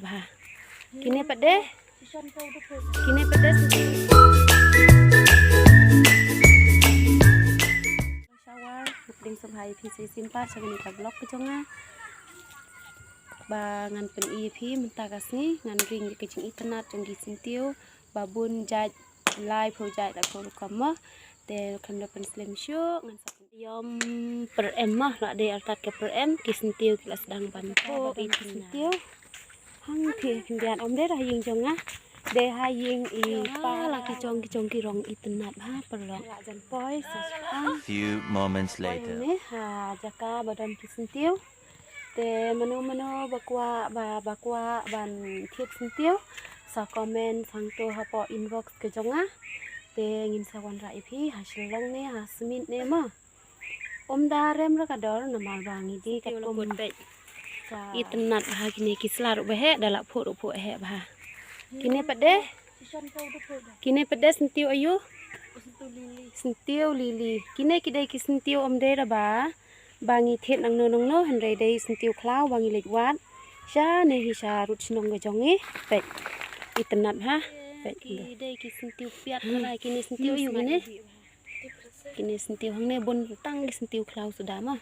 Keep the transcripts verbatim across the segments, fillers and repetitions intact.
Bha. Kine pat de. Kine pat de. Shower, pdiang sngewbha ïa phi sa shisien pat sha kane ka vlog ka jong nga. Ba ngan pyni ïa phi mynta ka sngi ngan ring ïa ka jingitynnad jong ki syntiew ba bun jait, laiphew jait, laiphew rukom mo. Te khlem da pynslem shuh ngan sa pyn- Ïom pyrem mo, la dei artat ka pyrem, ki syntiew ki la sdang ban phuh ïa ki syntiew. Hangtei khyndiat, ym dei ha ïing jong nga, dei ha ïing i pa. La ki jong ki jong ki rong itynnad bha paralok. La jan poi sa shuh. Few moments later. Poi ne ha jaka ba don ki syntiew. Te mano mano ba kwah, ba, ba kwah ban thied syntiew, sa comment hangto hapoh inbox ka jong nga. Te ngin sa wanrah ïa phi ha Shillong ne ha Smit ne mo. Ym da rem ruh ka dor namar ba ngi dei katkum. Itynnad bha kine ki sla ruh ba heh, da la phuh ruh phuh heh bha. Kine pat de. Kine pat de syntiew aïu? Syntiew lili. Kine ki dei ki syntiew ym dei ruh ba ba ngi thied nangno nangno, hynrei dei syntiew khlaw ba ngi leit wad shane hi sha rud shnong ka jong ngi. Peit. Itynnad bha. Peit. Ki dei ki syntiew piat hana, kine syntiew aïu kine? Kine syntiew hangne bun tang ki syntiew khlaw suda mo.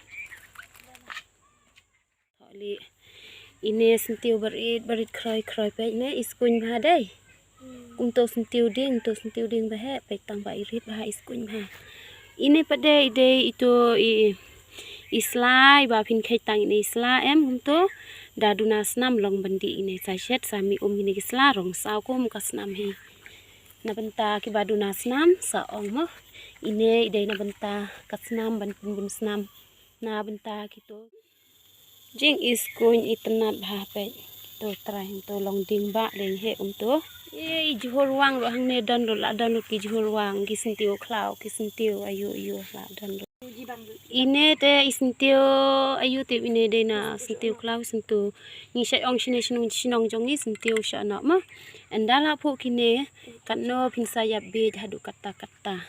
Thoh lei. Ine syntiew barit barit khroi khroi, peit ne, i skuiñ bha dei. Kumto syntiew dieng, kumto syntiew dieng ba heh, peit tang ba i rit bha, i skuiñ bha. Ine pat de i dei ito i, i sla, i ba phin kheit tang ine i sla em, kumto da duna snam long ban dih ine, sa shet sa mih um ine ki sla rong saw kum ka snam hi. Na bynta kiba duna snam sa ong mo. Ine i dei na bynta ka snam ban pynbun snam. Na bynta kito. Jingiskuiñ itynnad bha, peit. Kito trai hangto long dieng ba dei heh kumto. Ei, jhur wang ruh hangne don ruh, la don ruh ki jhur wang, ki syntiew khlaw, ki syntiew aïu aïu la don ruh. Ine te i syntiew aïu te, ine dei na syntiew khlaw, syntiew. Ngi shait ong shane shnong, shnong jong ngi syntiew shano mo. Ynda la phuh kine katno phin sa ïap bieit haduh katta katta.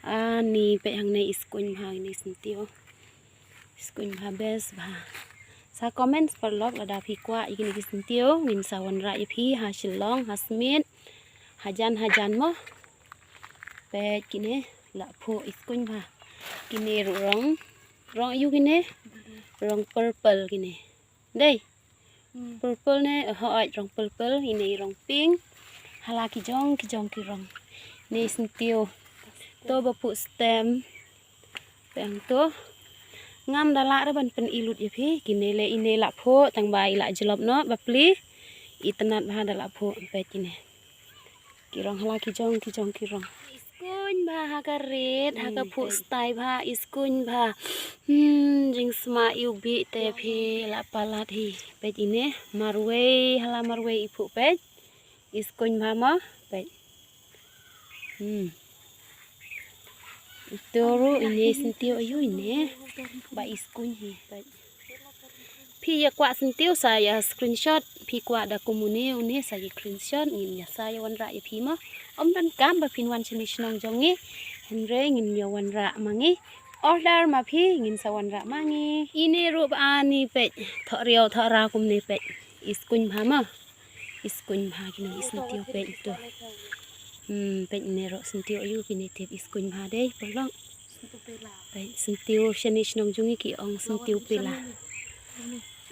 Ani peit hangne iskuiñ bha ine syntiew. Iskuiñ bha best bha. Sa comment paralok lada phi kwah ïa kine ki syntiew, ngin sa wanrah ïa phi ha Shillong, ha Smit, hajan hajan mo. Peit kine la phuh iskuiñ bha. Kine ruh rong, rong aïu kine? Rong purple kine. Dei. Hmm. Purple ne, hooid, rong purple, ine i rong pink. Hala ki jong, ki jong ki rong. Ne syntiew. To ba phuh stem. Peit hangto. Ngam da lah re ban pyni lut ïa phi. Kine le ine la phuh, tang ba i la jlop noh, ba pli. Itynnad bha da la phuh, peit kine. Ki rong hala ki jong, ki jong ki rong. Iskuiñ bha ha ka rit, ha ka phuh stai bha, iskuiñ bha. Hmm, jingsma iwbih te phi la palat hi. Peit ine, marwei, hala marwei i phuh peit. Iskuiñ bha mo, peit. Hmm. Ito ruh ine syntiew aïu ine. Ba iskuiñ hi, peit. Phi ïa kwah syntiew sa ïa screenshot, phi kwah da kum une, une sa ïa screenshot, ngin ïa sa ïa wanrah ïa phi mo. Ym donkam ba phin wan shane shnong jong ngi. Hynrei ngin ïa wanrah ma ngi. Order ma phi, ngin sa wanrah ma ngi. Ine ruh ba ani peit, thoh riaw, thoh ra kumne peit. Iskuiñ bha mo. Iskuiñ bha kine i syntiew peit to. Hmm, peit ine ruh syntiew aïu phi ne tip iskuiñ bha dei, paralok. Peit, syntiew shane shnong jong ngi ki ong syntiew pela.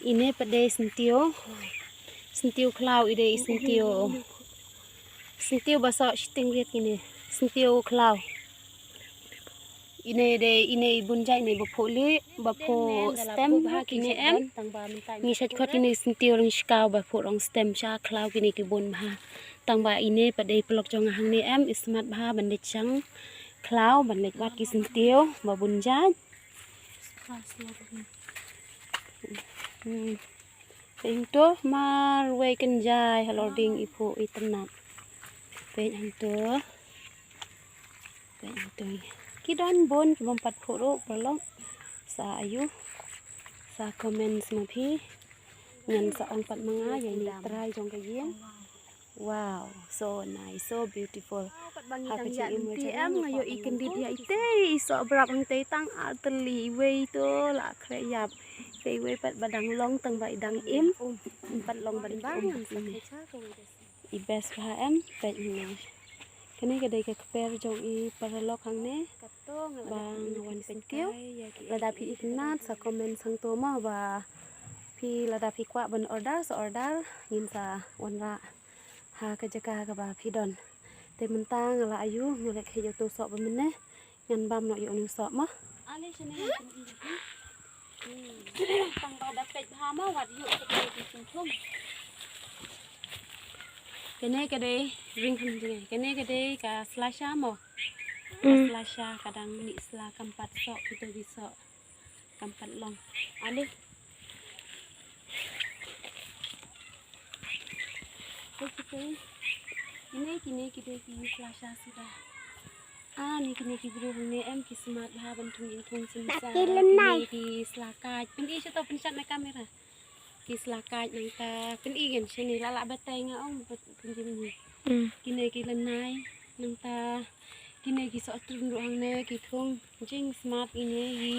Ine pat dei syntiew. Syntiew khlaw i dei i syntiew. Syntiew ba soh shiteng riat kine. Syntiew khlaw. Ine dei, ine i bun jait ne ba phuh lih, ba phuh stem bha kine em. Ngi shait khot kine syntiew rong shkaw ba phuh rong stem sha khlaw kine ki bun bha. Tang ba ine pat dei paralok jong nga hangne em, i smat bha ban leit shang khlaw, ban leit wad ki syntiew ba bun jait. Hmm. Peit hangto marwei kynjai halor dieng i phuh itynnad. Peit hangto. Peit hangto. Ki don bun ki bym pat phuh ruh paralok. Sa aïu. Sa comment ma phi. Ngan sa ong pat ma nga ïa ine i trai jong ka ïing. Wow, so nice, so beautiful. Pat ba ngi dang ïa im, nga ïohi kyndit ïa ite i soh brap hangtei tang ar tylli, iwei to la khreh ïap. Te iwei pat ba dang long tang ba i dang im. Im pat long ban bang. I best bha em, peit hynne. Kane ka dei ka kper jong i paralok hangne. Ba nga wan peit kiew. Lada phi itynnad sa comment hangto mo ba phi lada phi kwah ban order sa order ngin sa wanrah ha ka jaka kaba phi don. Te mynta nga la ayu nga leh khie ïa uto soh ba mynne. Ngan bam noh ïa une u soh mo. Ale shane ngan pyn-i. Hmm. Tang ba da peit bha mo wat ïoh ka dei ka singthum. Kane ka dei ring kham jngai. Kane ka dei ka slasha mo. Ka slasha ka dang mih sla kam pat soh kito ki soh. Kam pat long. Ale. Kine, kine ki dei ki slasha suda. Ah, ni kine ki briew hangne em ki smat bha ban thung ïing thung synshar. Kine ki sla kaid. Pyn-i shato pynshad na kamera. Ki sla kaid nangta pyn-i gen shane la la batai nga ong pynjim ni. Kine ki lynai nangta kine ki soh trun ruh hangne ki thung jingsmat ine i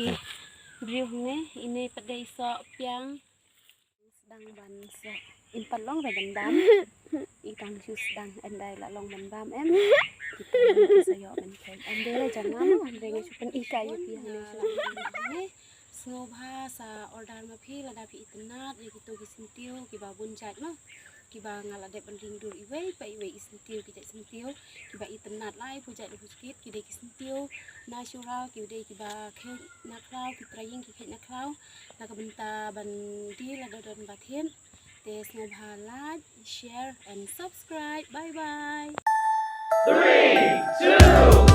briew hangne ine pat dei soh piang. Sdang ban soh. Im pat long re ban bam. I tang shu sdang em dei la long ban bam em. Kita ki sa ïoh ban peit. Em dei la jong nga mo em dei nga shu pyn-i kai ïa phi hangne shu. Sngewbha sa order ma phi lada phi itynnad ïa kito ki syntiew kiba bun jait mo. Kiba nga la dep ban ring dur iwei pa iwei i syntiew ki jait syntiew kiba itynnad lai phu jait la phu skit ki dei ki syntiew natural ki dei kiba khet na khlaw ki trai ïing ki khet na khlaw. Na ka bynta ban die lada don ba thied. Te sngewbha like, share and subscribe. Bye bye. Three, two,